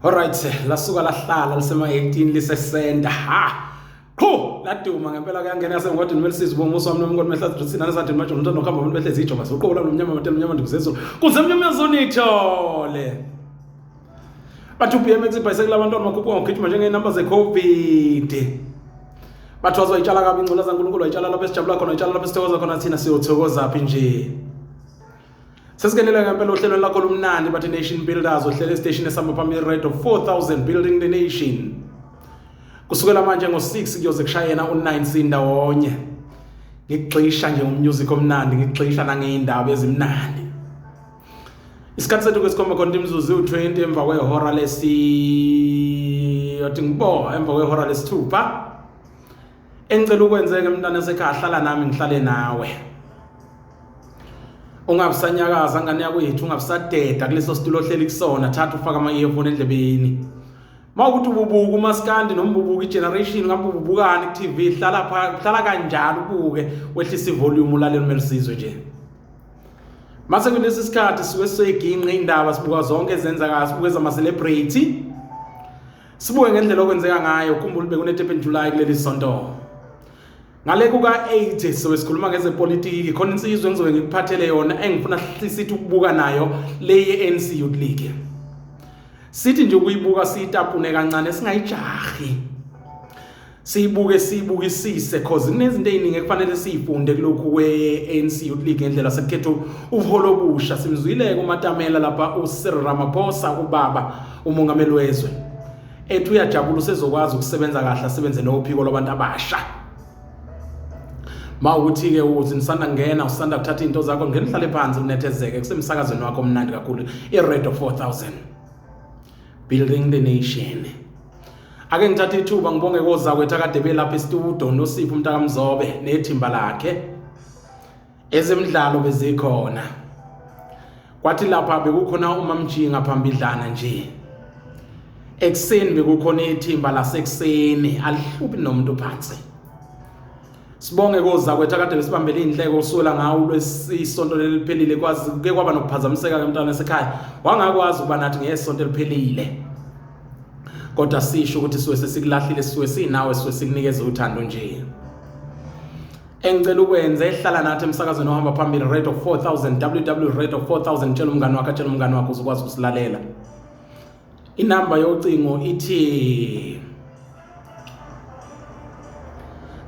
Alright, lasuka lahlala lisema-18 lisesenda. Ha! Qhu! Laduma ngempela kuyangena yasengodini melisizwe ubonga wami nomngoni mehlazi thina nesadini manje umntwana okuhamba abantu behlezi ijoba soqola nomnyama amatele umnyama ndikuzezulu. Kuze mnyama zonithole. Bathi uBMX ibhayisekile abantwana bakhuphuka ngokugijima njengey'namba ze-COVID. Bathi wazoyitshala kabi ingcula zaNkulunkulu wayitshala lapho esijabula khona wayitshala lapho esithokoza khona thina siyothokoza phi nje. Sesikenele ngempela ohlelweni lakho lomnandi bathi Nation Builders ohlele esiteshini esihamba phambili Radio 4000 Building the Nation. Kusukela manje ngo-6 kuyoze kushayena u-9 sindawonye. Ngigxisha nje ngomusic omnandi, ngigxisha nangey'ndaba ezimnandi. Isikhathi sethu kwesikhomba khona imizuzu ewu-20 emva kwehora lesi athi ngibo emva kwehora lesithupha. Engicela ukwenzeke mntana esekhaya hlala nami ngihlale nawe. Ungabusanyakaza ngane yakwethu, ungabusadeda kuleso situlo ohleli kusona, thatha ufake ama-earphone endlebeni. Mawukuthi ububuka umaskandi noma ububuka igeneration ngabe ububukani ku-TV, hlala hlala kanjalo ubuke wehlisa ivolume ulalele umelisizwe nje. Mase kulesi sikhathi suke sisoyiginqa indaba sibuka zonke ezenzakayo sibuke ezama-celebrity sibuke ngendlela okwenzeka ngayo. Khumbula bekune-Durban July kuleli sonto. Ngale kuka-8 sobe sikhuluma ngezepolitiki khona insizwa engizobe ngikuphathele yona engifuna sithi ukubuka nayo le ye-ANC Youth League. Sithi nje ukuyibuka siyitapune kancane singayijahi. Siyibuke siyibukisise cause kunezinto eziningi ekufanele siyifunde kulokhu kwe-ANC Youth League ngendlela sekukhethwa ubuholi obusha. Simzwile-ke uMatamela lapha uCyril Ramaphosa ubaba umongameli wezwe. Ethi uyajabula usezokwazi ukusebenza kahle asebenze nophiko lwabantu abasha. Mawukuthi-ke uthi nisanda kungena usanda kuthatha iy'nto zakho ngena uhlale phansi unethezeke kusemsakazweni wakho omnandi kakhulu i-Radio 4000 Building the Nation. Ake ngithathe ithuba ngibonge kozakwethu akade belapha estudio noSipho umntakamzobe nethimba lakhe. Ezemidlalo bezikhona. Kwathi lapha bekukhona uMamjinga phambidlana nje. Ekuseni bekukhona ithimba lasekuseni alihluphi nomuntu phansi. Sibonge kozakwethu akade besibambele iy'nhleko kusukela ngawo lwesisonto leli liphelile kwazi kuke kwaba nokuphazamiseka ke mntwana esekhaya wangakwazi ukuba nathi ngesonto eliphelile. Kodwa sisho ukuthi suke sesikulahlile suke sinawe suke sikunikeza uthando nje. Engicela ukwenze hlala nathi emsakazweni ohamba phambili Radio 4000 www Radio 4000 tshela umngane wakho tshela umngane wakho uzokwazi ukusilalela. Inamba yocingo ithi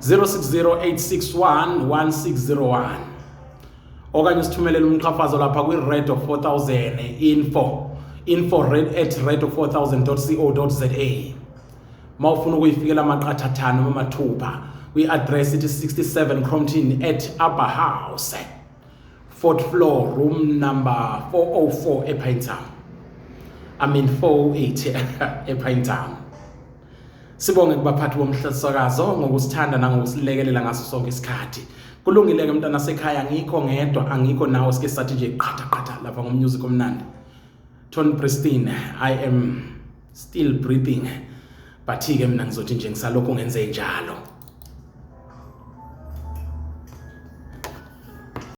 0608611601 okanye usithumelele umqhafazo lapha kwi-Radio 4000 info info at radio4000.co.za. Mawufuna ukuyifikela amaqathathana noma amathupha kwi-address ithi 67 Crompton at Upper House fourth floor room number 404 ePinetown. I mean 408 ePinetown. Sibonge kubaphathi bomhlasakazo ngokusithanda nangokusilekelela ngaso sonke isikhathi. Kulungile ke mntana sekhaya ngikho ngedwa angikho nawe sike sathi nje qhatha qhatha lapha ngomusic omnandi. Tony Pristine I am still breathing but ke mina ngizothi nje ngisalokhu ngenze njalo.